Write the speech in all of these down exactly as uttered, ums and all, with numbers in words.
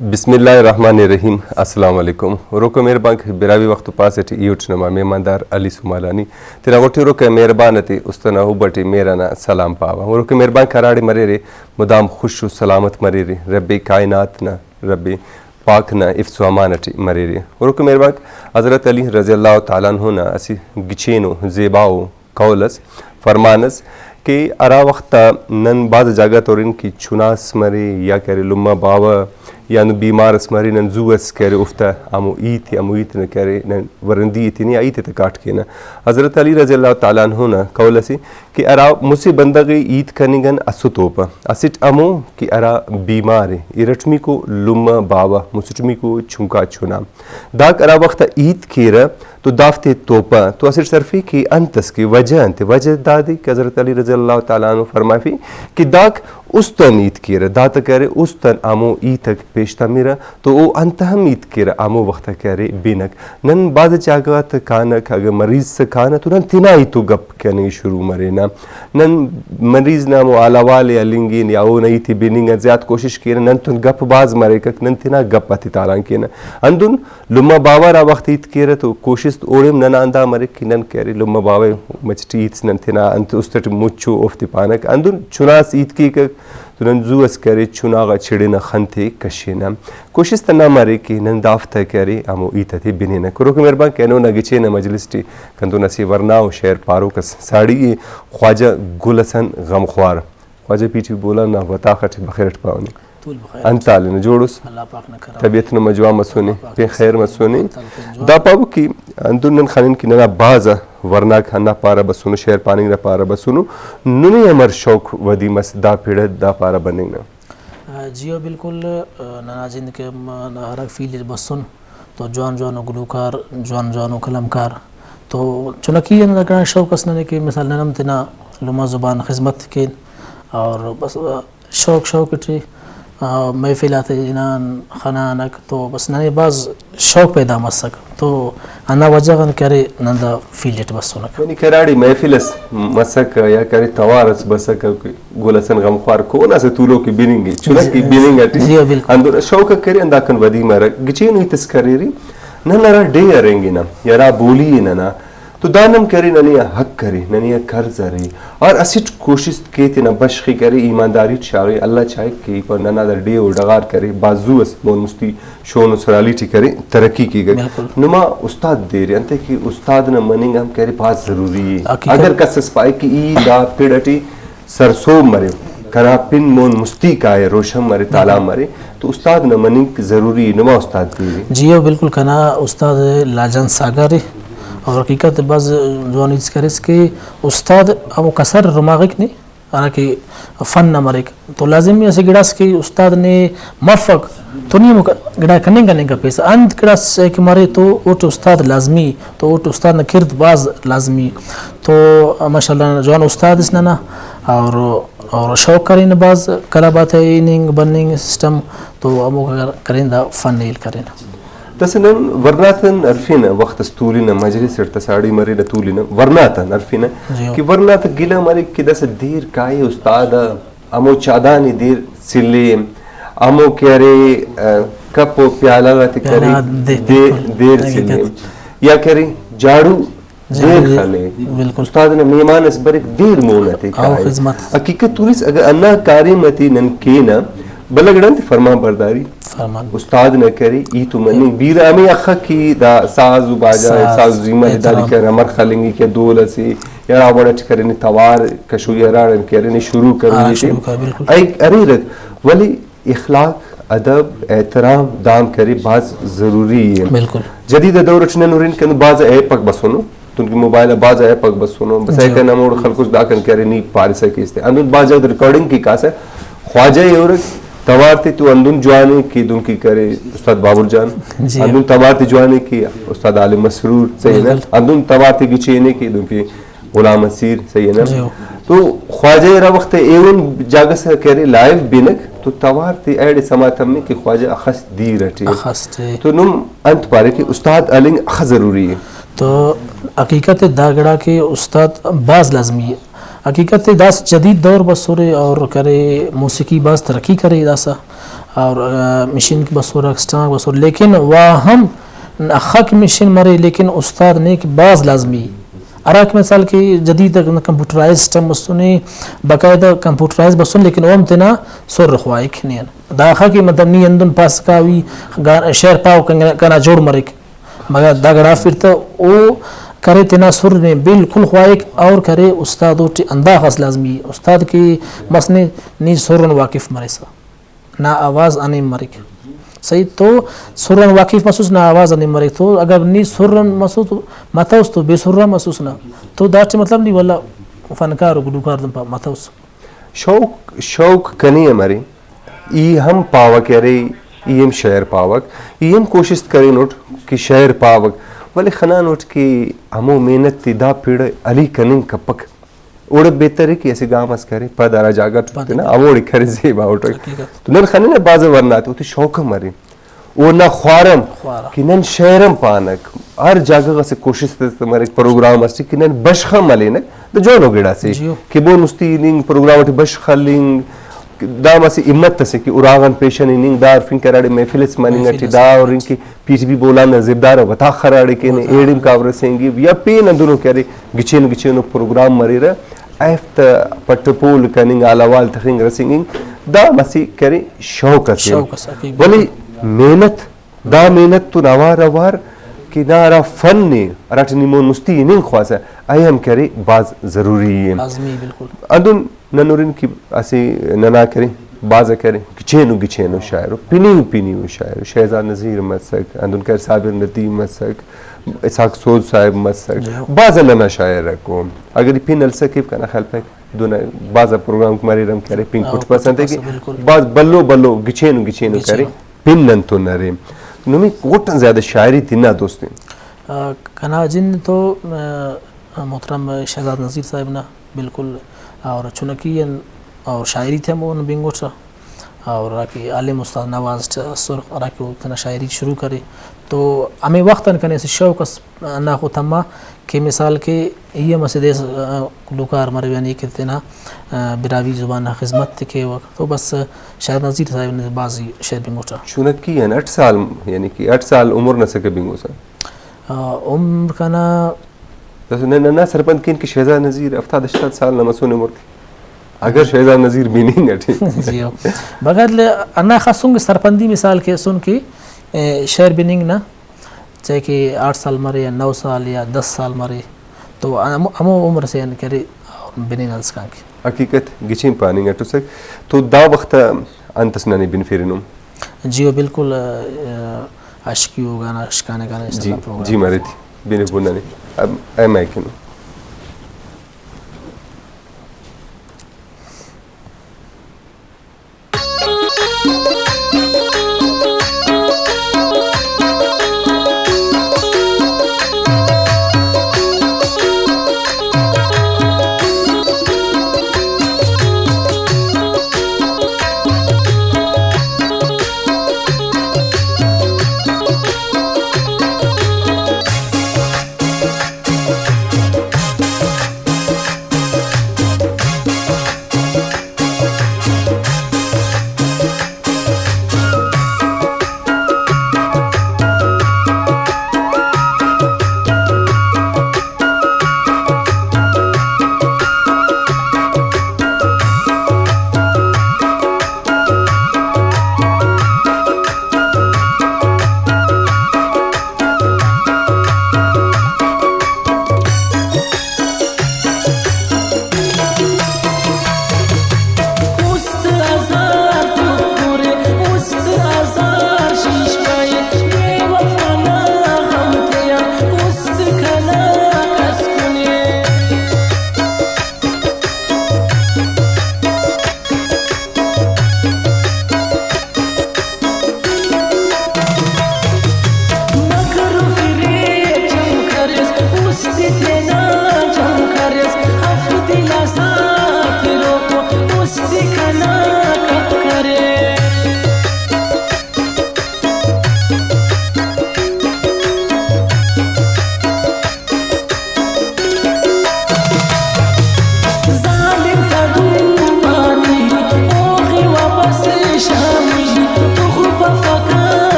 بسم اللہ الرحمن الرحیم۔ السلام علیکم۔ ہروکا مہربانک براہوئی وخت و پاس ٹی ای اٹ نما مہماندار علی سمالانی تینا غٹ ہروکا مہربان تے است انا حب ٹی مہر انا سلام پاوہ۔ ہروکا مہربانک ہراڑے مریرے مدام خوش و سلامت مریرے، رب کائنات نا، رب پاک نا حفظ و امان ٹی مریرے۔ ہروکا مہربانک حضرت علی رضی اللہ تعالی عنہ نا اسہ گچینو زیباؤ قول اس، فرمان اس کہ ہرا وخت آ نن بھاز جاگہ تو ہرن کہ چناس مرے یا کہ ارے لمہ باوہ یا ہندن بیمار اس مرے، نن زو اس کہ ارے اوفتا ہمو ہیت ءِ، ہمو ہیت نا کہ ارے نن ورندی ءِ تینے آ ہیت ءِ تہ کاٹ کینہ۔ حضرت علی رضی اللہ تعالی عنہ نا قول اسے کہ ہرا مسہ بندغ ءِ ہیت کننگ آن اسہ توپہ، اسٹ ہمو کہ ہرا بیمار ءِ، ارٹمیکو لمہ باوہ، مسٹمیکو چنکا چنا، داک ہرا وخت آ ہیت کیرہ، تو دافتے توپہ تو اسٹ سرفے کہ انت ئس کہ وجہ انت؟ وجہ دادے کہ حضرت علی رضی اللہ تعالی عنہ فرمائفے کہ داک است آن ہیت کیرہ، داتا کہ ارے است آن ہمو ہیت ئک پیش تمرہ تو او انت ہم ہیت کیرہ ہمو وخت آ کہ ارے بنک۔ نن بھاز جاگہ غاتا کانک، اگہ مریض ئسے کانہ تو نن تینا ہیت و گپ کننگ شروع مرینہ۔ نن مریض نا ہمو حال احوال ءِ ہلنگن یا اونا ہیت ءِ بننگ آن زیات کوشش کینہ، نن تون گپ بھاز مریکک، نن تینا گپ آتے تالان کینہ۔ ہندن لمہ باوہ ہرا وخت ہیت کیرہ تو کوشست اوڑے ہم ننا ہندا مریک کہ نن کہ ارے لمہ باوہ مچٹی ہیت نن تینا انت است ٹی مچو اوفتے پانک۔ ہندن چناس ہیت کیکک تو نن زو اس کہ ارے چناغا چڑینہ، خن تے کشینہ۔ کوشست ہندا مریک کہ نن دافتا کہ ارے ہمو ہیت آتے بنینہ۔ کروک مہربان کہ اینو نا گچین نا مجلس ٹی کندن اسہ ورنا و شئیر پاروک اس ساڑی ءِ، خواجہ گل حسن غمخوار۔ خواجہ پی ٹی وی بولان نا وطاخ اٹ بخیر اٹ پاوہ نے۔ تول بخیر۔ انت حال ءِ؟ نہ جوڑ اس؟ اللہ پاک نا کرم۔ طبیعت نما جوان مسونے، اللہ پاک پین خیر مسونے۔ اللہ تعالی پین جوان۔ دا پاوہ کہ ہندن نن خنن کہ ننا بھاز آ ورناک ہندا پارہ بسونو، شئیر پاننگ نا پارہ بسونو، ننے امر شوق ودی مس دا پڑ ءِ دا پارہ بننگ نا؟ آ، جی ہو، بالکل، آ، ننا جند کہ ہم ہرا فیلڈ اٹ بسن تو جوان جوانو گلوکار، جوان جوانو قلمکار تو چنکی آن دا گڑا شوق اس ننے کہ مثال نن ہم تینا لمہ زبان خذمت کین اور بس، آ، شوق شوق ٹی، آ، محفل آتے ہنان خنانک تو بس ننے بھاز شوق پیدا مسک تو ہندا وجہ غان کہ ارے نن دا فیلڈ اٹ بسونک۔ یعنی کہ ہراڑے محفل اس مسکہ یا کہ ارے توار اس بسکہ کہ گل حسن غمخوار کون اسہ تولوک ءِ بننگ ءِ، چنک ءِ جی، بننگ اٹی جی، بالکل۔ ہندن شوق ءِ کرے ہنداکان ودی مرک۔ گچینو ہیت اس کہ ارے نن ہرا ڈیہہ ءِ رہینگنہ یا ہرا بولی ءِ ننا تو دانم کہ ارے ننے آ حق ارے، ننے آ قرض ارے، اور اسٹ کوشست کے تینا بشخ ءِ کرے، ایمانداری ٹی شاغے، اللہ چاہک کہ ای پاوہ ننا دا ڈیہہ و ڈغار کرے، بھاز زو اس مون مستی شون و سرالی ٹی کرے، ترقی کیک۔ بالکل۔ نما استاد دیر ءِ، انتئے کہ استاد نا مننگ ہم کہ ارے بھاز ضروری ءِ۔ حقیقت۔ اگر کس اس پائے کہ ای دا پڑ اٹی سرسہب مرے، کنا پن مون مستی کائے، روشن مرے، تالان مرے، تو استاد نا مننگ ضروری ءِ۔ نما استاد دیر ءِ۔ جی ہو، بالکل، کنا استاد لاجان ساگر ءِ۔ اور حقیقت بھاز جوان ہیت کریس کہ استاد ہمو کسر رماغک نے ہراکہ فن نا مریک تو لازمی اسہ گڑاس کہ استاد نے مفک تو نی ہمو گڑا کننگ کننگ کپیسہ، انت گڑاس کہ مرے تو اوٹی استاد لازمی، تو اوٹی استاد نا کڑد بھاز لازمی۔ تو ماشاءاللہ جوان استاد اس ننا اور، اور شوق کرینہ بھاز کلب آتا ہننگ بننگ سسٹم تو ہمو کرین دا فن ہیل کرینہ۔ داسہ نن ورناتان ہرفینہ، وخت اس تولنہ، مجلس اٹ تا ساڑی مرینہ تولنہ، ورناتان ہرفینہ جی۔ کہ ورناتا گلہ مریک کہ داسہ دیر کائے استاد آ، ہمو چادان ءِ دیر سلے، ہمو کہ ارے، آ، کپ و پیالہ غاتے کہ ارے پیالہ غاتے دے-، بالکل۔ دیر دے-، سلے، دے-، یا کہ ارے جاڑو جی، دیر جی، خلے۔ بالکل۔ استاد نا مہمان اس بریک دیر مون آتے او کائے۔ خذمت۔ حقیقت تونس اگر ہندا کاریم آتے نن کینہ، بھلا گڑا انت فرمان برداری۔ فرمان۔ استاد نا کرے، ای تو مننگ۔ بیرہ ہمے اخہ کہ دا ساز و باجا، ساز، ساز و زیمل احترام۔ دادے کہ ارے امر خلنگک یا دول اسے یا ہرا وڑ اٹ کرینے توار کشوئی ہراڑان کرینے شروع ہاں، کروئی ٹی شروع کر، بالکل۔ ارے، اریرک، ولے اخلاق، ادب، احترام دام کرے بھاز ضروری ءِ۔ بالکل۔ جدید دور اٹ نن ہرن کہ بھاز ایپ آک بسونو، دنکہ موبائل آ بھاز ایپ آک بسونو، بس جی۔ ایکان ہموڑے خلکس داکان کہ ارے نی پاریسہ کیس تے۔ ہندن بھاز جاگہ ریکارڈنگ کیک کاسہ، خواجہ ءِ ہرک توار تے تو ہندن جوان ءِ کہ دنکہ کرے استاد بابر جان، جی۔ ہندن توار تے جوان ءِ کہ استاد عالم مسرور، صحیح نا؟ بالکل۔ ہندن توار تے گچین ءِ کہ دنکہ غلام نصیر، صحیح نا؟ جی۔ تو خواجہ ءِ ہرا وخت ایہن جاگہ سے کہ ارے لائیو بنک تو توار تے ایڑے سما تمک کہ خواجہ اخس دیر اٹی۔ اخس ٹی۔ تو نم انت پارے کہ استاد ہلنگ اخہ ضروری ءِ؟ تو حقیقت ءِ دا گڑا کہ استاد بھاز لازمی ءِ۔ حقیقت ءِ داسہ جدید دور بسورے اور کرے موسیقی بھاز ترقی کرے داسہ، اور، آ، مشین کہ بسر، ایکسٹرا بسر، لیکن وا ہم اخہ کہ مشین مرے، لیکن استاد نے کہ بھاز لازمی ءِ۔ ہرا کہ مثال کہ جدید کمپیوٹرائز سسٹم مسنے، باقاعدہ کمپیوٹرائز بسن، لیکن اوہم تینا سر خواہک نے آن۔ دا اخہ کہ مطلب نی ہندن پاسکاوی گا-، شعر پاو کنا، کنا جوڑ مریک۔ مگر دا گڑافر تہ او کرے تینا سر نے بالکل خواہک، اور کرے استاد اوٹی انداخس لازمی ءِ۔ استاد کہ مس نے نی سر آن واقف مریسہ، نا آواز آ نیم مریک۔ صحیح، تو سر آن واقف مسوس، نا آواز آ نیم مریک۔ تو اگر نی سر آن مسوس، متوس تو بے سر آن مسوس نا، تو داٹی مطلب نی ولدا فنکار و گلوکار دن پا-، متوس۔ شوق، شوق کنے ہم ارے، ای ہم پاوہ کہ ارے، ای ہم شعر پاوک، ای ہم کوشست کرینٹ کہ شعر پاوک، ولے خنانٹ کہ ہمو محنت تے دا پڑ ءِ ہلی کننگ کپک۔ اوڑے بہتر ءِ کہ اسہ گام اس کرے، پد ہرا جاگہ ٹی پد تینا ہموڑے کرے زیبا اٹ۔ حقیقت۔ تو نن خننہ بھاز ورنا تے اوتے شوق ہم ارے۔ او نا خوارم خوارہ۔ کہ نن شعر ہم پانک، ہر جاگہ غا اسہ کوشست اس مریک، پروگرام اس ٹی کہ نن بشخ ہم ہلینک، تو جوانو گڑا سے جیو۔ کہ مون مستی ہننگ، پروگرام ٹی بشخ ہلنگ، دا اسہ ہمت اسے کہ اراغان پیشن ہننگ، دا ہرفنگ کہ ہراڑے محفل اس مننگ محفل اٹی اس دا مننگ ہرنگ اٹی۔ کہ پی ٹی وی بولان نا زبدار آ وتاخ ہراڑے کینے، وتاخ۔ ایڑے ہم کاو رسینگی یا پین ہندنو کہ ارے گچینو گچینو پروگرام مریرہ، ایفتا پٹ و پول کننگ، حال احوال تخنگ، رسینگنگ، دا اسہ کرے شوق اسے۔ شوق اسے، حقیقت۔ ولے محنت، دا محنت تون اوار اوار کہ نا ہرا فن ءِ، ہراٹی نی مون مستی ہننگ خواسہ، اے ہم کرے بھاز ضروری ءِ۔ لازمی، بالکل۔ ہندن نن ہرن کہ اسہ ننا کرے، بھاز کرے، گچینو گچینو شاعر ءُ، پنی و پنی و شاعر ءُ، شہزاد نذیر مسک، ہندن کرے صابر ندیم مسک، اسحاق سوز صاحب مسک، جی۔ بھاز ننا شاعر اکو۔ اگر ای پن ہلسا کیو کنا خیال پائک دہنا بھاز آ پروگرام مریرہ ہم کہ ارے پن ہاں، کٹ پسند ءِ کہ پسند، بالکل۔ بھاز بھلو بھلو گچینو گچینو گچینو۔ کرے پن ننتون ارے۔ نمے غٹ آن زیادہ شاعری تینا دوست ءِ۔ آ، کنا جند تو، آ، محترم شہزاد نذیر صاحب نا بالکل، اور چنکی آن اور شاعری تے ہم اونا بنگٹہ، اور ہراکہ عالم استاد نواز اسر، ہراکہ او تینا شاعری شروع کرے، تو ہمے وخت آن کنے اسہ شوق اس ہنداخو تما کہ مثال کہ ای ہم اسہ دے اس، آ، گلوکار مریوہ، یعنی کہ تینا، آ، براہوئی زبان نا خذمت تے کیوہ، تو بس شہزاد نذیر صاحب نے بھازی شعر بنگٹہ۔ چنکی آن اٹ سال، یعنی کہ اٹ سال عمر نا اسکہ بنگسہ۔ آ، عمر کنا داسہ نن ہندا سرپند کین کہ شہزاد نذیر ہفتاد ہشتاد سال نا مسنے عمر تے، اگر شہزاد نذیر بننگ اٹی۔ جی ہو۔ بغیر لے ہندا خاسن کہ سرپندی مثال کہ اسن کہ، اے، شعر بننگ نا، چاہے کہ آٹھ سال مرے یا نو سال یا دس سال مرے، تو ہمو، ہمو عمر سے آن کہ ارے بننگ نا اسکان کہ۔ حقیقت گچین پاننگ اٹ اسک۔ تو دا وخت آ انت اس ننے بنفرینو؟ جی ہو، بالکل، آ، عاشقی و گانا، عاشقانہ گانا، جی، پروگرام۔ جی مریتی، بنفو ننے۔ ام، ایم آئی کنو۔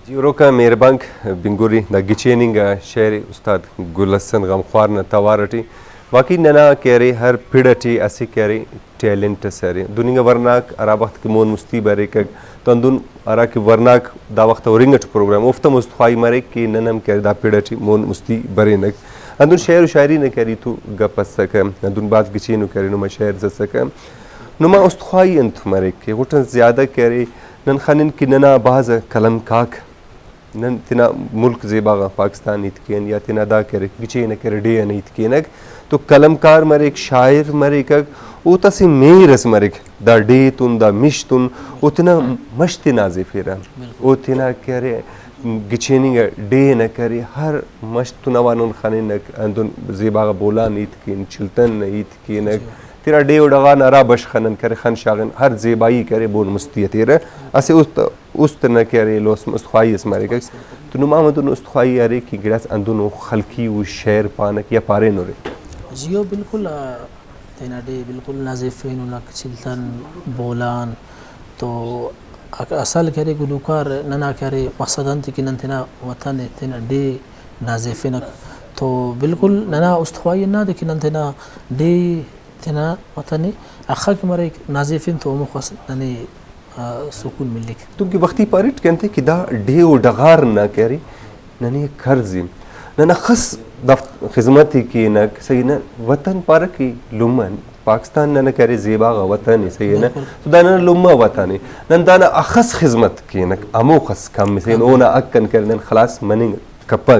جی، اوروکا مہربانک بنگوری، دا گچین انگا شعر استاد گل حسن غمخوار نا توار اٹی۔ واقعی ننا کہ ارے ہر پڑ اٹی اسہ کہ ارے ٹیلنٹ اس ارے۔ دن انگا ورناک ہرا وخت کہ مون مستی بریکک تو ہندن ہرا کہ ورناک دا وخت ہرنگ اٹ پروگرام، اوفتا ہم است خواہی مریک کہ نن ہم کہ ارے دا پڑ اٹی مون مستی برینک۔ ہندن شعر و شاعری نا کہ ارے تو گپ اسکہ، ہندن بھاز گچین و کہ ارے نما شعر اس اسکہ۔ نما است خواہی انت مریک کہ غٹ آن زیادہ کہ ارے نن خنن کہ ننا بھاز قلمکاک نن تینا ملک زیبا غا پاکستان ہیت کین یا تینا دا کہ ارے گچین ءِ کہ ارے ڈیہہ ئنا ہیت کینک تو قلمکار مریک، شاعر مریک، او تو اسہ مہر ئس مریک دا ڈیہہ تون، دا مش تون، او تینا مش تے نازیفیرہ، او تینا کہ ارے گچیننگ ءِ ڈیہہ ئنا کہ ارے ہر مش تون اوار نن خننگ، ہندن زیبا غا بولان ہیت کین، چلتن نا ہیت کینک، تینا ڈیہہ و ڈغار نا ہرا بشخ آ نن کہ ارے خن شاغن، ہر زیبائی کہ ارے مون مستی ءِ تیرہ۔ اسہ است، است نا کہ ارے ایلو است، است خواہی اس مریک۔ تو نما ہم ہندن است خواہی ارے کہ گڑاس ہندنو خلقی و شعر پانک یا پارینرے۔ جی او بالکل، آ، تینا ڈیہہ بالکل نازیفیننگ، چلتن، بولان تو اک-، اصل کہ ارے گلوکار ننا کہ ارے مقصد انت کہ نن تینا وطن ءِ، تینا ڈیہہ نازیفنک۔ تو بالکل ننا است خواہی ہندادے کہ نن تینا ڈیہہ تینا وطن ءِ اخہ کہ مریک نازیفن تو ہموخس ننے، آ، سکون ملیک۔ دنکہ وختی پاریٹ کہ انتئے کہ دا ڈیہہ و ڈغار نا کہ ارے ننے قرض ءِ، نن اخس دا خذمت ءِ کینک، صحیح نا؟ وطن پارہ کہ لمہ ءِ، پاکستان ننا کہ ارے زیبا غا وطن ءِ، صحیح نا؟ تو دا ننا لمہ وطن ءِ، نن دانا اخس خذمت کینک، ہموخس کم ءِ، صحیح نا؟ اونا حق آن کہ ارے نن خلاص مننگ کپہ۔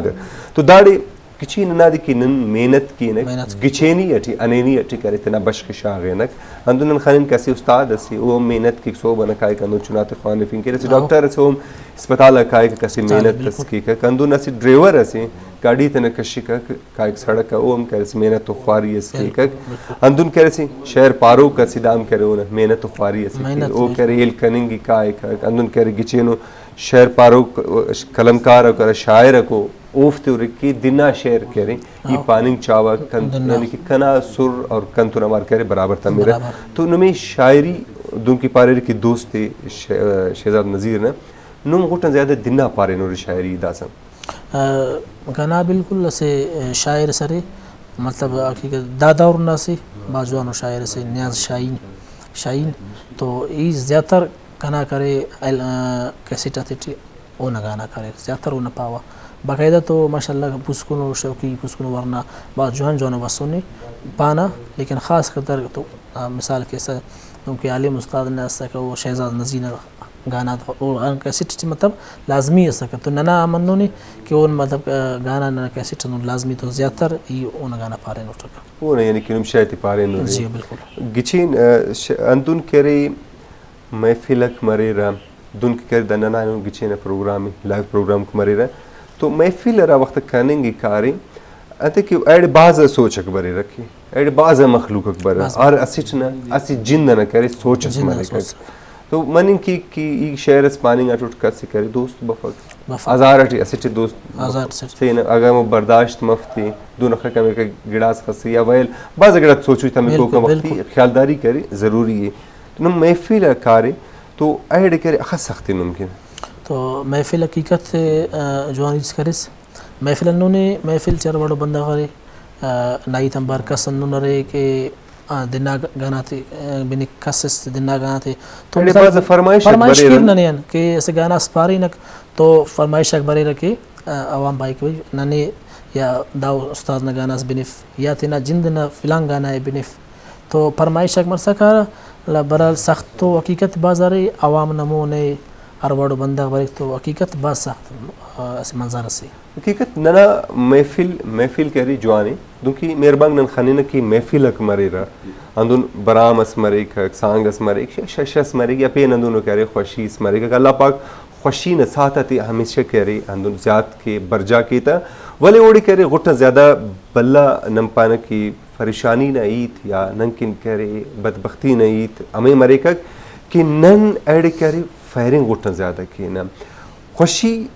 تو داڑے گچین ہندادے کہ نن محنت کینک، گچینی ٹی، ہنینی ٹی کہ ارے تینا بشخ ءِ شاغینک۔ ہندن نن خنن کہ اسہ استاد اسے، او ہم محنت کیک، سہب ئنا کائک، ہندن چناتے خوانفنگ کیر۔ اسہ ڈاکٹر اسے، او ہم ہسپتال آ کائک، اسہ محنت اس کیکک۔ ہندن اسہ ڈرائیور اسے، گاڈی تینا کشکک، کائک سڑک آ، او ہم کہ ارے اسہ محنت و خواری اس کیکک۔ ہندن کہ ارے اسہ شعر پاروک اسے، دا ہم کہ ارے اونا محنت و خواری اسے کیک۔ او کہ ارے ہیل کننگ ءِ کائک، ہندن کہ ارے گچینو شعر پاروک، قلمکار اکو، شاعر اکو، اوفتے ہرک کہ دنا شعر کہ ارے ای پاننگ چاوہ، کن-، یعنی کہ کنا سر اور کنتون اوار کہ ارے برابر تمرہ۔ تو نمے شاعری دنکہ پاریرے کہ دوست ءِ ش-، شہزاد نذیر نا، نم غٹ آن زیادہ دنا پارینرے شاعری داسہ؟ آ، کنا بالکل اسہ شاعر ئس ارے، مطلب حقیقت دا دور نا اسہ بھاز جوانو شاعر ئسے نیاز شاہین، شاہین۔ تو ای زیاتر کنا کرے ال-، آ، کیسٹ آتے ٹی اونا گانا کاریر، زیاتر اونا پاوہ۔ باقاعدہ تو ماشاءاللہ پوسکنو شوقی، پوسکنو ورنا بھاز جوان جوانو بسنے پانہ، لیکن خاص کر تو، آ، مثال کیسہ دنکہ عالم استاد نا اسکہ، او شہزاد نذیر نا گانا تو او ہر کیسٹ ٹی مطلب لازمی اسکہ۔ تو ننا منونے کہ اون مطلب، آ، گانا ننا کیسٹ ہندن لازمی تو زیاتر ای اونا گانا پارینٹ۔ اونا یعنی کہ نم شاعری تے پارینٹ۔ جی بالکل۔ گچین، آ، ش-، ہندن کہ ارے محفل اک مریرہ، دن کہ کرے دا ننا اینو گچین آ پروگرام ءِ، لائیو پروگرام کہ مریرہ، تو محفل ہرا وخت کننگ ءِ کاریم، انتئے کہ ایڑے بھاز آ سوچ اک بریرہ کہ ایڑے بھاز آ مخلوق اک بریرہ، بھاز آ۔ ہر اسٹ نا اسہ جند ئنا کرے سوچ اس جند ئنا مریک۔ سوچ۔ تو مننگ کیک کہ ای شعر اس پاننگ آ ٹوٹ کس کرے دوست بفک۔ بفک۔ ہزار ٹی اسٹ دوست بفک۔ ہزار اسٹ۔ تینا اگہ ہمو برداشت مف تے، دہن اخہ کمکہ گڑاس خسے یا ویل، بھاز آ گڑاتے سوچوئی تمک بالکل، اوکان وختی بالکل۔ خیالداری کرے ضروری ءِ۔ تو نم محفل آ کارے تو ایڑے کرے اخس سختی نم کن۔ تو محفل حقیقت، آ، جوان ہیت کریس۔ محفل ہندن ءِ، محفل ٹی ہر وڑ بندغ ارے، آ، نا ہیت آنبار کس ہندن ارے کہ، آ، دنا گانا تے، آ، بنک، کس اس دنا گانا تے۔ تو ایڑے مثال بھاز فرمائش اک فرمائش بریرہ۔ کیر ننے آن کہ اسہ گانا اس پارینک تو فرمائش آک بریرہ کہ، آ، عوام پائک بھئی ننے یا دا استاد نا گانا اس بنف یا تینا جند نا فلان گانا ءِ بنف۔ تو فرمائش آک مرسا کارہ، ل-، بہرحال سخت تو حقیقت بھاز ارے، عوام نا مون ءِ، ہر وڑ و بندغ بریک تو حقیقت بھاز سخت، آ، اسہ منظر اسے۔ حقیقت ننا محفل، محفل کہ ارے جوان ءِ، دنکہ مہربانک نن خننہ کہ محفل اک مریرہ، ہندن برام اس مریک، سانگ اس مریک، ش-، شش اس مریک، یا پین ہندنو کہ ارے خوشی اس مریک۔ اللہ پاک خوشی نا ساعت آتے ہمیشہ کہ ارے ہندن زیات کے برجا کے تا، ولے اوڑے کہ ارے غٹ آن زیادہ بھلا نن پانہ کہ فریشانی نا ہیت یا نن کن کہ ارے بدبختی نا ہیت ہمے مریکک کہ نن ایڑے کہ ارے فائرنگ غٹ آن زیادہ کینہ۔ خوشی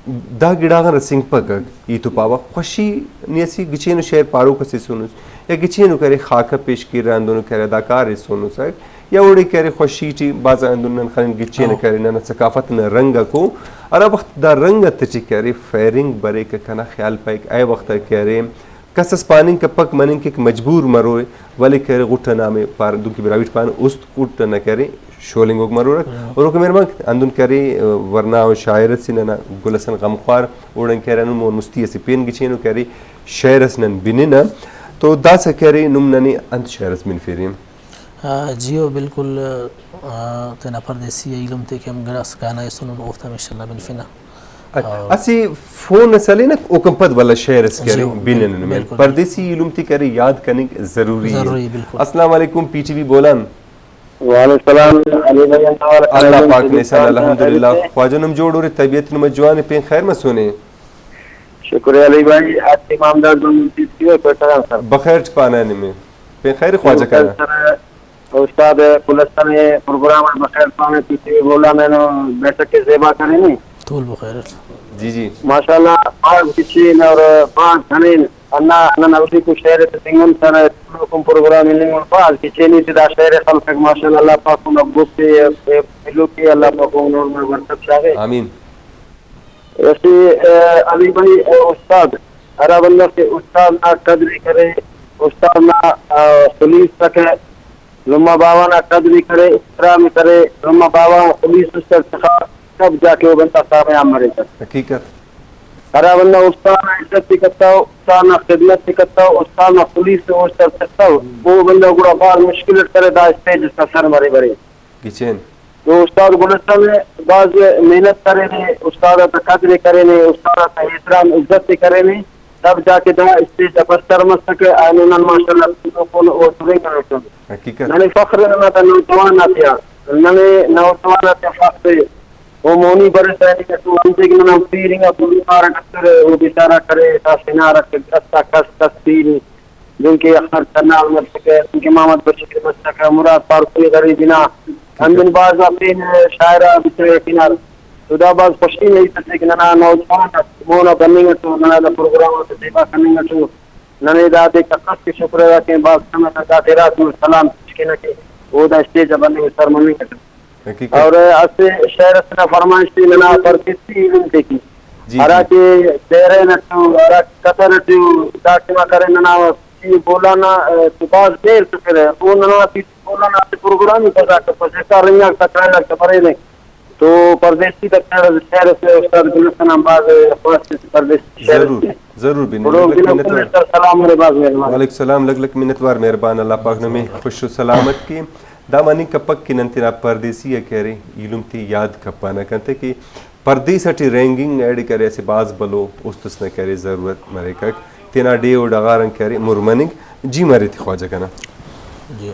دا گڑا غان رسینگپکک، ای تو پاوہ خوشی نی اسہ گچینو شعر پاروک اسے سنس یا گچینو کہ ارے خاکہ پیش کیرہ ہندنو کہ ارے اداکار ایسونسک یا اوڑے کہ ارے خوشی ٹی بھازا ہندن نن خنن گچینو ہاں۔ کہ ارے ننا ثقافت نا رنگ اکو، ہرا وخت دا رنگ آتیٹی کہ ارے فائرنگ بریک کنا خیال پائک اے وخت کہ ارے کس اس پاننگ کپک، مننگ کیک مجبور مروئے، ولے کہ ارے غٹ ئنا ہمے پار-، دنکہ براہوئی ٹی پانہ، است غٹ ئنا کہ ارے شولنگوک مرورک۔ ہاں۔ اور اوکا مہربانک ہندن کہ ارے، ورنا او شاعر اسے ننا گل حسن غمخوار، اوڑان کہ ارے ہندن مون مستی اسے پین گچینو کہ ارے شعر اس نن بننہ، تو داسہ کہ ارے نم ننے انت شعر اس بنفیرے؟ آ، جیو، بالکل، آ، تینا پردیسی ایلم تے کہ ہم گڑاس گانا ایسونن، اوفتا ہم انشاءاللہ بنفنہ۔ اچھا، اور اسہ فون اس ہلینک، اوکان پد ولدا شعر اس کہ ارے جیو، بننہ نمے۔ بالکل۔ پردیسی ایلم تے کہ ارے یاد کننگ ضروری ءِ۔ ضروری، بالکل۔ السلام علیکم، پی ٹی وی بولان۔ وعلیکم السلام، علی بھائی، انت حال ہے؟ اللہ پاک نا احسان، الحمدللہ۔ خیریت سے؟ خواجہ نم جوڑ اُرے، طبیعت نما جوان ءِ، پین خیر مسونے؟ شکر ہے علی بھائی، آج امام داد بن مفتی تیوہ کوئٹہ غان سر۔ بخیر ٹی پانہ نمے۔ پین خیر خواجہ کنا۔ سر، استاد گل حسن ءِ پروگرام آ بخیر پانہ، پی ٹی وی بولان اینو بیٹھک ءِ زیبا کرینے۔ تول بخیر اٹ۔ جی جی۔ ماشاءاللہ، بھاز گچین اور بھاز ہنین۔ ہندا نن اولیکو شعر تے تنگن سر، تولوکم پروگرام ہننگ بھاز گچین تے دا شعر ءِ خلکک، ماشاءاللہ، اللہ پاک اونا گپ ءِ ایلو کے، اللہ پاک اونا عمر برکت شاغے۔ آمین۔ اسہ، آ، علی بھائی، آ، استاد، ہرا بندغ کہ استاد نا قدر ءِ کرے، استاد نا، آ، خلیس تکہ، لمہ باوہ نا قدر ءِ کرے، احترام ءِ کرے، لمہ باوہ آن خلیس است اٹ تخا، تب جا کے او بندغ کامیاب مریک۔ حقیقت۔ ہرا بندغ استاد نا عزت ءِ کتو، استاد نا خدمت ءِ کتو، استاد نا خلیس ءِ است اٹ تختو، او بندغ گڑا بھاز مشکل اٹ کرے دا اسٹیج اس آ سر مرے برے۔ گچین۔ تو استاد گل حسن بھاز محنت کرینے، استاد آتا قدر ءِ کرینے، استاد آتا احترام عزت ءِ کرینے، تب جا کہ دا اسٹیج آ بستر مسکہ، اینو نن ماشاءاللہ تولوکون او ترینگانٹون۔ حقیقت۔ ننے فخر ءِ ننا دا نوجوان آتیا، ننے نوجوان آتیا فخر ءِ۔ او مونی برسا اینگا تو انتئے کہ ننا پیر انگا گلوکار اٹ اسرہ، او بیچارہ کرے، داسہ ہنارہ کہ کس آ کس، کس پیر ءِ۔ دنکہ اختر چنا مسکہ، دنکہ محمد بشیر مسکہ، مراد فاروقی غریب نا، ہندن بھاز آ پین شاعر آ بچہ یقین آ۔ تو دا بھاز خوشی نا ہیت اسے کہ ننا نوجوان آک مون آ بننگ اٹو، ننا دا پروگرام آتے زیبا کننگ اٹو۔ ننے دادے کس کہ شکر ادا کین، بھاز کم اٹ دا تیرا سلام پیش کینہ کہ او دا اسٹیج آ بننگ سر مننگ اٹو۔ حقیقت۔ اور اسہ شعر اسے نا فرمائش تے ننا پردیسی ایلم تے ٹی، جی، ہرا جی۔ کہ بحرین اٹو، ہرا قطر اٹو، دا ٹائما کرے ننا پی ٹی وی بولان نا، تو بھاز دیر تخرہ۔ او ننا پی ٹی وی بولان نا اسہ پروگرام ءِ بجا کپسہ، ایسا رنگاک تا کائلاک تا بریرہ۔ تو پردیسی تا خیر، خیر اسے استاد، گل حسن آن بھاز خواست اس پردیسی شعر ضرور، اسے۔ ضرور بننگ۔ گڑا لکھ لکھ گل حسن منت وار۔ سلام ارے، بھاز مہربانی۔ وعلیکم السلام، لکھ لکھ منت وار، مہربان۔ اللہ پاک نمے خوش و سلامت کے۔ دا مننگ کپک کہ نن تینا پردیسی ء کہ ارے ایلم تے یاد کپانہ، انتئے کہ پردیس اٹی رہینگنگ ایڑے کہ ارے اسہ بھاز بھلو است اس نا کہ ارے ضرورت مریکک، تینا ڈیہہ و ڈغار آن کہ ارے مر مننگ۔ جی مرے تے خواجہ کنا۔ جی۔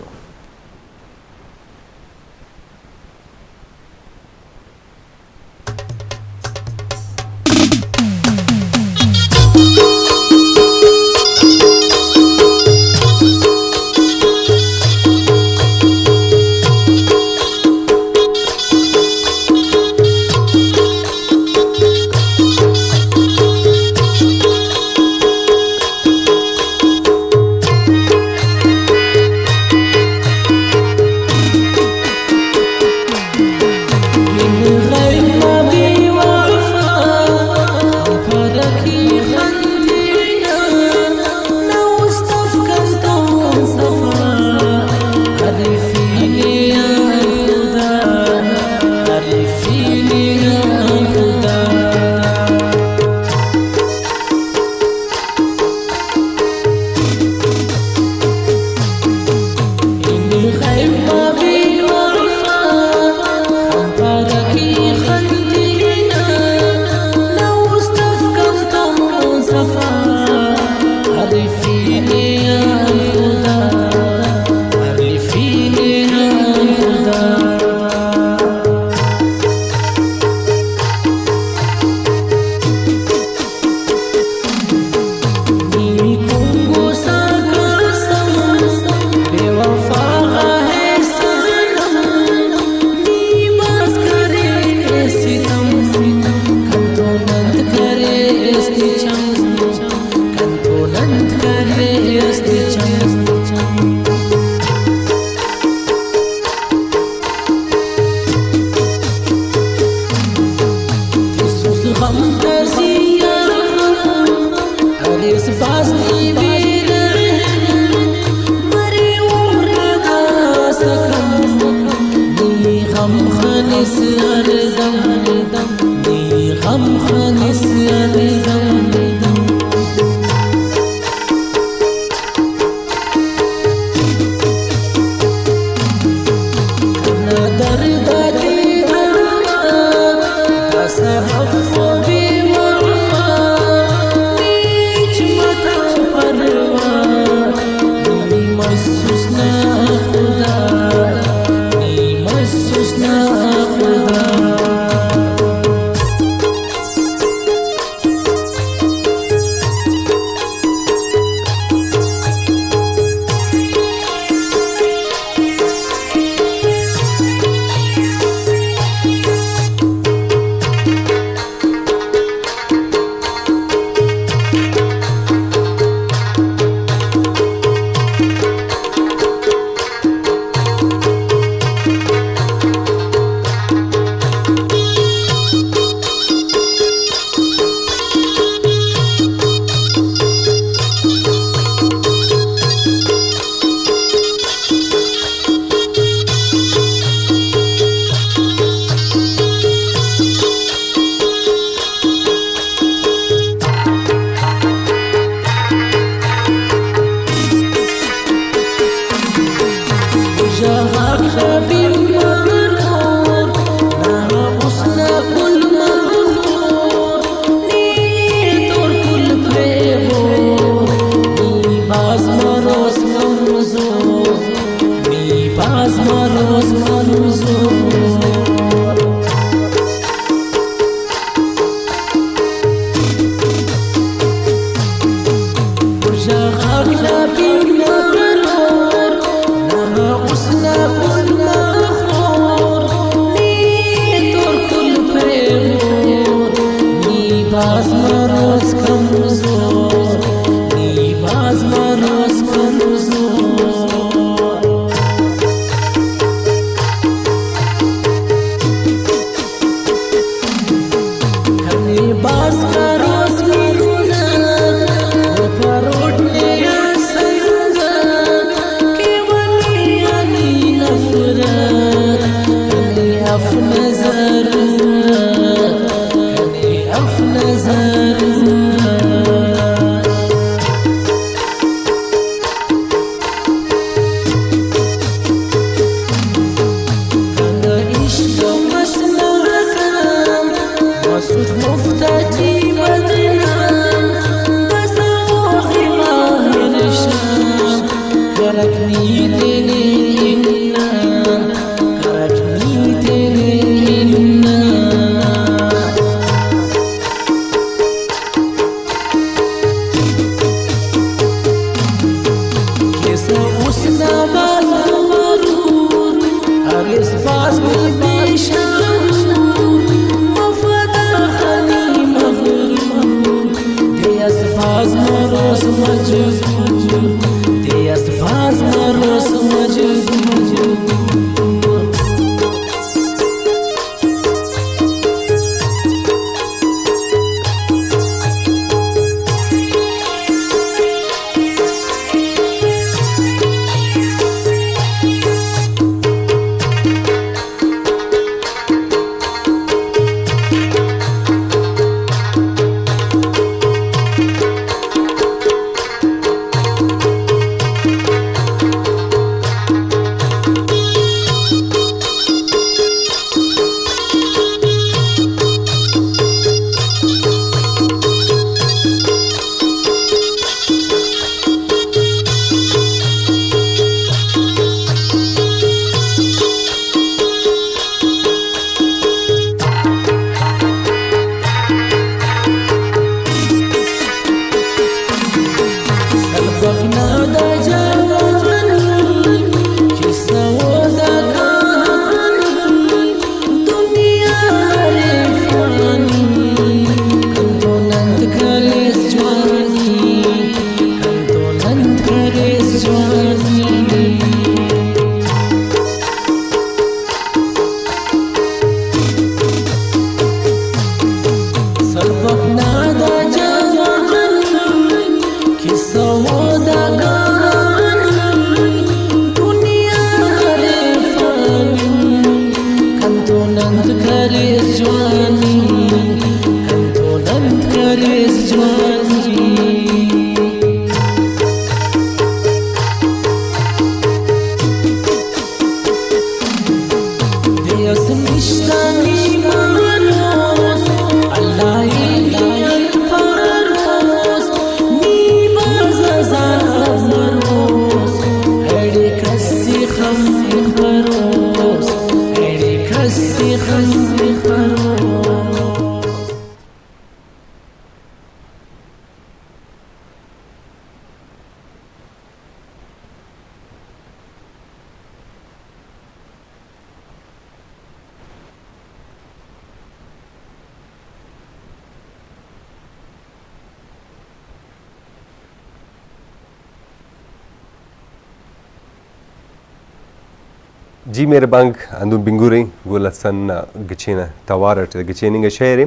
جی مہربانک، ہندن بنگُرے، گل حسن نا گچین ءِ توار اٹ گچین انگا شعر ءِ۔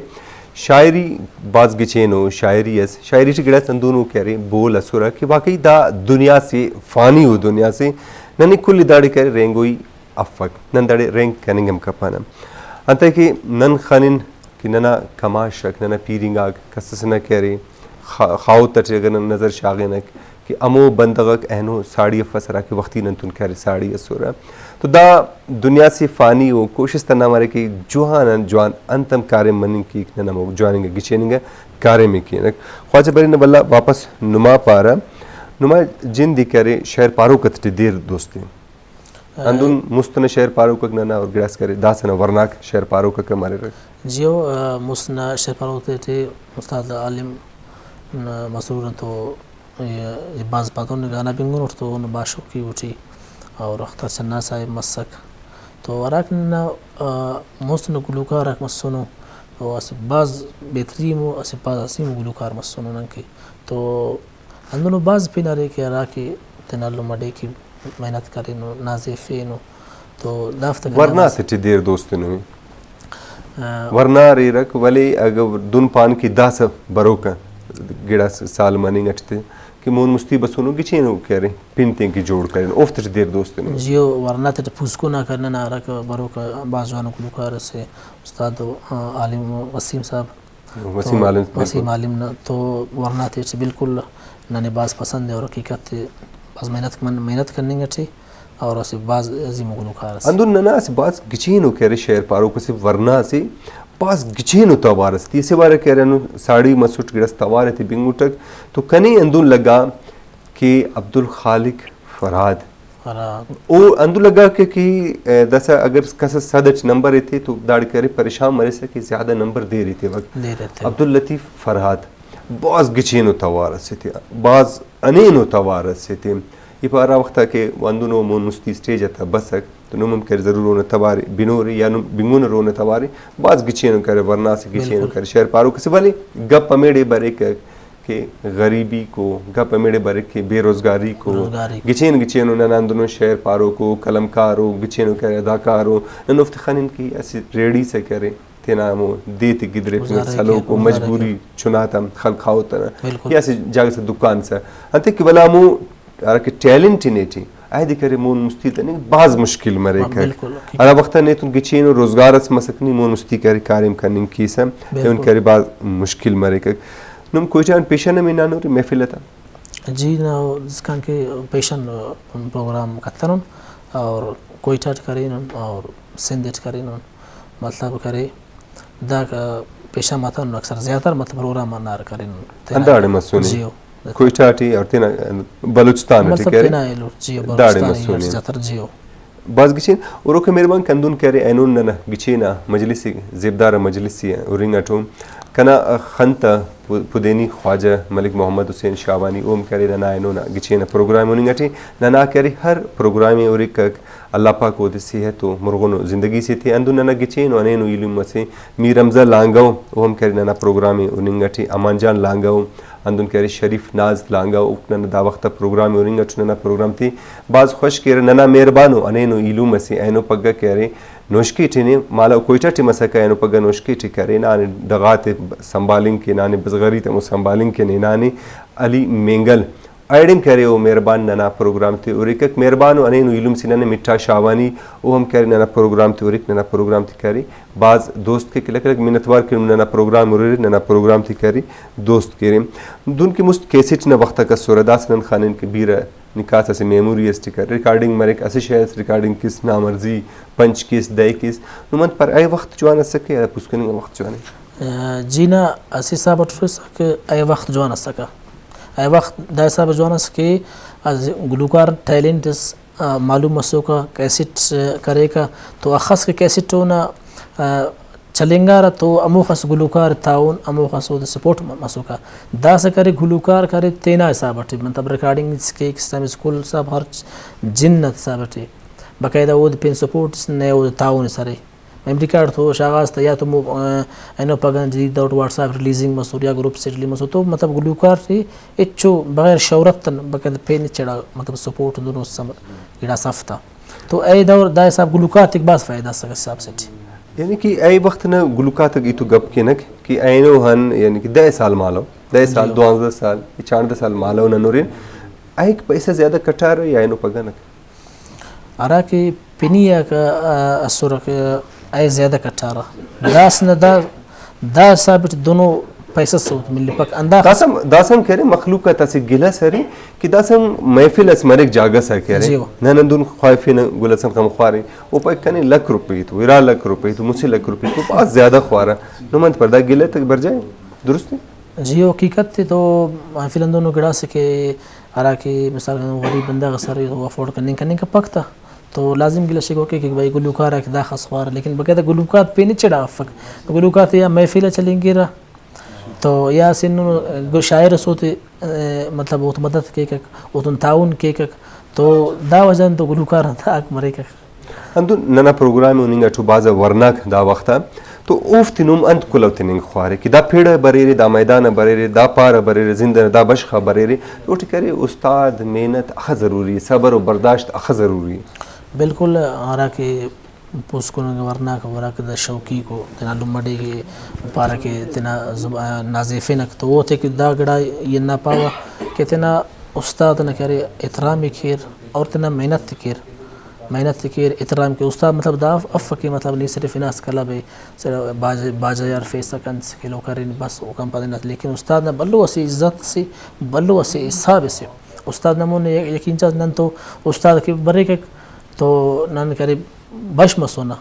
شاعری بھاز گچینو شاعری اس، شاعری ٹی گڑاس ہندنو کہ ارے بول اسرہ کہ واقعی دا دنیا سے فانی ءُ دنیا سے، ننے کل داڑے کہ ارے رہینگوئی افک، نن داڑے رہینگ کننگ ہم کپنہ۔ انتئے کہ نن خنن کہ ننا کماشک، ننا پیرنگاک کس ئس نہ کہ ارے، خا-، خاہوت ئٹی اگر نن نظر شاغنک کہ ہمو بندغاک اینو ساڑی افس ہراکہ وختی نن تون کہ ارے ساڑی اسرہ۔ تو دا دنیا سے فانی ءُ، کوشست ہندا مرے کہ جوان آن جوان انت ہم کاریم مننگ کیک، نن ہمو جوان انگا گچین انگا کاریم ءِ کینک۔ خواجہ برینہ ولدا واپس نما پارہ، نما جند ءِ کہ ارے شعر پاروک آتیٹی دیر دوست ءِ۔ ہندن مست ئنا شعر پاروکک ننا اور گڑاس کرے داسہ نا ورناک شعر پاروکک ہم اریر۔ جیو، آ، مست نا شعر پاروک تیٹی استاد عالم نا مسرور ان تو، اے، بھاز پاتون گانا بنگنٹ تو اونا بھاز شوقی اٹی اور اختر چنا صاحب مسک تو ہراک ننا، آ، مست نا گلوکار آک مسنو تو اسہ بھاز بہترین و اسہ بھاز عظیم گلوکار مسنو ننکہ تو ہندنو بھاز پن ارے کہ ہراکہ تینا لمہ ڈیہہ کہ محنت کرینو، نا زیفینو تو دافتا کنا ورنا بھاز تیٹی دیر دوست تننگے۔ آ، ورنا اریرک، ولے اگہ دن پان کہ داسہ بروکا گڑاس سال مننگ اٹ تے کہ مون مستی بسونو گچینو کہ ارے پن تین کہ جوڑ کرینو، اوفتے ٹی دیر دوست تننگے۔ جیو، ورنا تیٹی پوسکن آ کنا نا ہراکہ بروکا بھاز جوانو گلوکار اسے استاد، آ، عالم وسیم صاحب۔ وسیم تو عالم، وسیم بالکل۔ عالم نا تو ورنا تیٹی بالکل ننے بھاز پسند ءِ اور حقیقت ءِ بھاز محنت من-، محنت کننگ ٹی اور اسہ بھاز عظیم ءُ گلوکار ئسے۔ ہندن ننا اسہ بھاز گچینو کہ ارے شعر پاروکو اسہ ورنا اسے بھاز گچینو توار ئسے ٹی اسہ وار کہ ارے ہندن ساڑی مسٹ گڑاس توار تے بنگٹک تو کنے ہندن لگا کہ عبدالخالق فرہاد۔ فرہاد۔ او ہندن لگا کہ، کہ، ءِ، داسہ اگر کس ئس صد اٹ نمبر ایتے تو داڑے کہ ارے پریشان مریسہ کہ زیادہ نمبر دیر ایتیوک۔ دیر ایتیوک۔ عبداللطیف فرہاد بھاز گچینو توار ئسے تے، بھاز ہنینو توار ئسے تے۔ ای پارہ ہرا وخت آ کہ ہندنو مون مستی اسٹیج آتا بسک تو نم ہم کہ ارے ضرور اونا توار بنورے یا نم بنگنہ اونا توار ئے۔ بھاز گچینو کہ ارے ورنا اسہ گچینو بالکل۔ کہ ارے شعر پاروک ئسے، ولے گپ ہمیڑے بریک کہ غریبی کو، گپ ہمیڑے بریک کہ بے روزگاری کو، روزگاری کو۔ گچین گچینو ننا ہندنو شعر پاروکو، قلمکارو، گچینو کہ اداکارو، نن اوفتے خنن کہ اسہ ریڑی سے کہ ارے تینا ہمو دے تے گدریفنگ، گزارے سلوکو، کہ، گزارے مجبوری کہ۔ چناتا خلق خاہوت ئنا، بالکل۔ یا اسہ جاگہ سے دکان سے، انتئے کہ ولا ہمو ہراکہ ٹیلنٹ نے ٹی ایدے کرے مون مستی تننگ بھاز مشکل مریک۔ ہاں، بالکل، حقیقت۔ ہرا وخت آ نیتون گچینو روزگار اس مسک نی مون مستی کرے کاریم کننگ کیسہ، بالکل۔ ایہن کرے بھاز مشکل مریک۔ نم کوئٹہ آن پیشن ہم ہنانورے محفل تا؟ جی نا، اسکان کہ پیشن پروگرام کتنن اور کوئٹہ ٹی کرینن اور سندھ ٹی کرینن، مطلب کرے داکا پیشن متون اکثر زیاتر مطلب پروگرام ہنار کرینن تینا۔ ہنداڑے مسنے۔ جیو۔ کوئٹہ ٹی اور تینا بلوچستان ٹی مطلب کرے۔ تینا ایلو، جیو، داڑے بلوچستان مسنے۔ ایلو زیاتر جیو۔ بھاز گچین۔ اوروکا مہربان کندون کہ ارے اینو ننا گچین آ مجلس ئے، زیبدار آ مجلس ئے ہرنگ اٹو۔ کنا خن تا پو-، پدینی خواجہ ملک محمد حسین شاہوانی اوہم کہ ارے ننا اینو نا گچین آ پروگرام ہننگ اٹی۔ ننا کہ ارے ہر پروگرام ئے ہرکک، اللہ پاک اودے صحت و مرغن و زندگی سے تے۔ ہندن ننا گچین و ہنینو ایلم اسے میر حمزہ لانگو، اوہم کہ ارے ننا پروگرام ئے ہننگ اٹی۔ امان جان لانگو، ہندن کہ ارے شریف ناز لانگو، اوفک ننا دا وخت آ پروگرام ئے ہننگ اٹ ننا پروگرام تے بھاز خوش کیرہ۔ ننا مہربانو ہنینو ایلم اسے اینو پگہ کہ ارے نوشکے ٹی نے مالو کوئٹہ ٹی مسکہ، اینو پگہ نوشکے ٹی کرے، ہنانے ڈغاتے سنبھالنگ کے، ہنانے بزغری تے ہمو سنبھالنگ کے، ہنانے علی مینگل ایڑن کرے او مہربان ننا پروگرام تے ہریکک۔ مہربان و ہنینو ایلم سے ننے مٹھا شاہوانی، او ہم کرے ننا پروگرام تے ہریک، ننا پروگرام تے کرے۔ بھاز دوست کیک، لکھ لکھ منت وار کہ ننا پروگرام ہریرے، ننا پروگرام تے کرے، دوست کیرے۔ دن کہ مست کیسٹ نا وخت آک اسرہ، داسہ نن خانن کہ بیرہ نکاس اسہ میموری اس ٹی کر، ریکارڈنگ مریک، اسہ شے اس ریکارڈنگ کس، نامرضی پنچ کس، دہ کس، نم انت پر اے وخت جوان اسکہ یا پوسکننگ نا وخت جوان اے؟ جی نا، اسہ حساب اٹ ہرسا کہ اے وخت جوان اسکہ۔ اے وخت دا حساب جوان اس کہ اسہ گلوکار ٹیلنٹ اس، آ، معلوم مسوکا، کیسٹ کریکا، تو اخس کہ کیسٹ اونا، آ، چلینگارہ تو ہموخس گلوکار تعاون، ہموخس اودے سپورٹ م-، مسوکا۔ داسہ کرے گلوکار کرے تینا حساب اٹی، مطلب ریکارڈنگ اس کیک، سسٹم اسکول حساب ہر جن نا حساب اٹی۔ باقاعدہ اودے پین سپورٹ اس، نئے اودے تعاون اس ارے۔ میمری کارڈ تو شاغاس تہ یا تو مو-، آ، اینو پگہ جدید دور واٹس ایپ ریلیزنگ مسر یا گروپ سے ریلیز مسر تو مطلب گلوکار تے ہچو بغیر شہرت تن بقاعدہ پین چڑا مطلب سپورٹ ہندنو سم-، گڑاس اف تا۔ تو اے دور دا حساب گلوکار تیک بھاز فائدہ اسکہ حساب سے ٹی۔ یعنی کہ اے وخت نا گلوکار تک ای تو گپ کینک کہ اینو ہن یعنی کہ دہ سال مالو، دہ سال، جی۔ دوانزدہ سال، چاردہ سال مالو نن ہرین، ایک پیسہ زیادہ کٹارہ یا اینو پگہ نک؟ ہرا کہ پنی آ، آ، اسرہ کہ اے زیادہ کٹارہ۔ داسہ نہ دا، دا حساب اٹ دنو پیسہ سوت ملپک۔ اندا داسہ ہم، داسہ ہم کہ ارے مخلوق آتا اسہ گلہ اس ارے کہ داسہ ہم محفل اس مریک جاگہ اس آ کہ ارے۔ جیو۔ نن ہندن خواہفینہ گل حسن غمخوار ءِ۔ او پائک کنے لکھ روپے تو، ارا لکھ روپے تو، مسہ لکھ روپے تو، بھاز زیادہ خوارہ۔ نم انت پر دا گلہ تک برجائے؟ درست ءِ؟ جی، او حقیقت ءِ تو محفل ہندنو گڑاسے کہ ہرا کہ مثال غریب بندغ ئس ارے، او افورڈ کننگ، کننگ کپک تا، تو لازم گلہ شکوہ کے کہ بھئی گلوکار آک داخس خوارہ، لیکن باقاعدہ گلوکار پین ہچ اڑا افک۔ تو گلوکار تے یا محفل آ چلینگرہ، تو یا اسہ ہندنو شاعر ئس اوتے، مطلب، اوتون مدد کیکک، اوتون تعاون کیکک، تو دا وجہ غان تو گلوکار آک مریکک۔ ہندن ننا پروگرام ءِ ہننگ اٹو بھاز آ ورناک دا وخت آ، تو اوفتے نم انت کلہو تننگ خوارے کہ دا پڑ آ بریرے، دا میدان آ بریرے، دا پار آ بریرے، زند ئنا دا بشخ آ بریرے، اوٹی کرے استاد، محنت اخہ ضروری ءِ، صبر و برداشت اخہ ضروری ءِ۔ بالکل، ہراکہ پوسکن انگا ورناک ہرا کہ دا شوقیکو تینا لمہ ڈیہہ ئے پارہ کہ تینا زبا-، نا زیفینک، تو اوتے کہ دا گڑا ای ہندا پاوہ کہ تینا استاد نا کہ ارے احترام ئے کیر اور تینا محنت ئے کیر۔ محنت تے کیر، احترام کیر۔ استاد مطلب دا اف، اف کہ مطلب نی صرف ہناس کلب ءِ، صرف باجہ، باجہ یار فیس آ کن کلو کرین بس اوکان پد ہناس، لیکن استاد نا بھلو اسہ عزت سے، بھلو اسہ حساب سے۔ استاد نا مون یقین چا نن تو استاد کہ بریک تو نن کرے بش مسونہ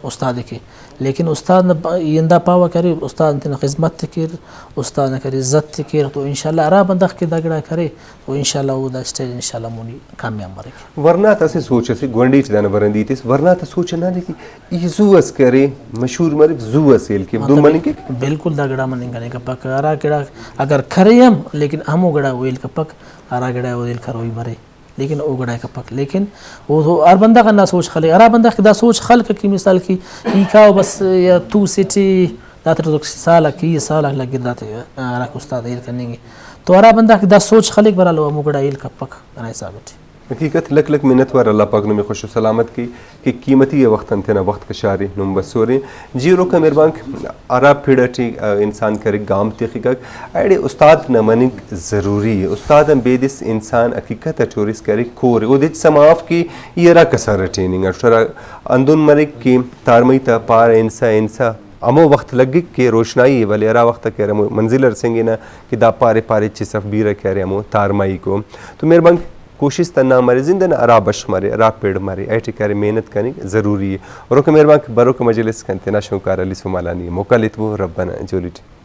استاد کے، لیکن استاد نا پ-، ای ہندا پاوہ کرے، استاد تینا خذمت تے کیر، استاد نا کرے عزت تے کیر، تو انشاءاللہ ہرا بندغ کہ دا گڑا کرے، تو انشاءاللہ او دا اسٹیج انشاءاللہ مونی کامیاب مریک۔ ورنا تا اسہ سوچ اسے، گونڈی ٹی دانا ورندی تس، ورنا تا سوچ ہندادے کہ ای زو اس کرے، مشہور مریک، زو اس ہیل کیو، دن مطلب مننگ کیک؟ بالکل دا گڑا مننگ کنے کپک، ہرا گڑا اگر کرے ہم، لیکن ہمو گڑا او ہیل کپک، ہرا گڑا او ہیل کروئی مرے۔ لیکن او گڑا کپک، لیکن او تو ہر بندغ ہندا سوچ خلک، ہرا بندغ کہ دا سوچ خلک کہ مثال کہ ای کاو بس یا توس ٹی داتے تو سال آک، ای سال آک لگر داتے ہراکہ استاد ہیل کننگ ءِ۔ تو ہرا بندغ کہ دا سوچ خلک برالو ہمو گڑا ہیل کپک کنا حساب ٹی۔ حقیقت، لکھ لکھ منت وار، اللہ پاک نمے خوش و سلامت کے۔ کہ قیمتی ءِ وخت آن تینا وخت کشارے، نم بسورے۔ جی روکا مہربانک، ہرا پڑ ئٹی، آ، انسان کرے گام تخکک، ایڑے استاد نا مننگ ضروری ءِ۔ استاد آن بیدس انسان حقیقت ئٹ ہُرس کرے کور ءِ۔ اودے ہچ سما اف کہ ای ہرا کسر ئٹی ہننگ ئٹ، ہرا ہندن مریک کہ تارمئی تا پارہ ہنسا ہنسا ہمو وخت لگک کہ روشنائی ءِ، ولے ہرا وخت کہ ہمو منزل ئے رسینگنہ کہ دا پارے پارے ہچس اف، بیرہ کہ ارے ہمو تارمائیکو۔ تو مہربانک، کوشست ہندا مرے، زند ئنا ہرا بشخ مرے، ہرا پڑ مرے، ایٹی کرے محنت کننگ ضروری ءِ۔ اور اوکا مہربانک، بروکا مجلس کن تینا شونکار علی سومالانی ءِ موکل ایتبو۔ رب ئنا جولی ٹی۔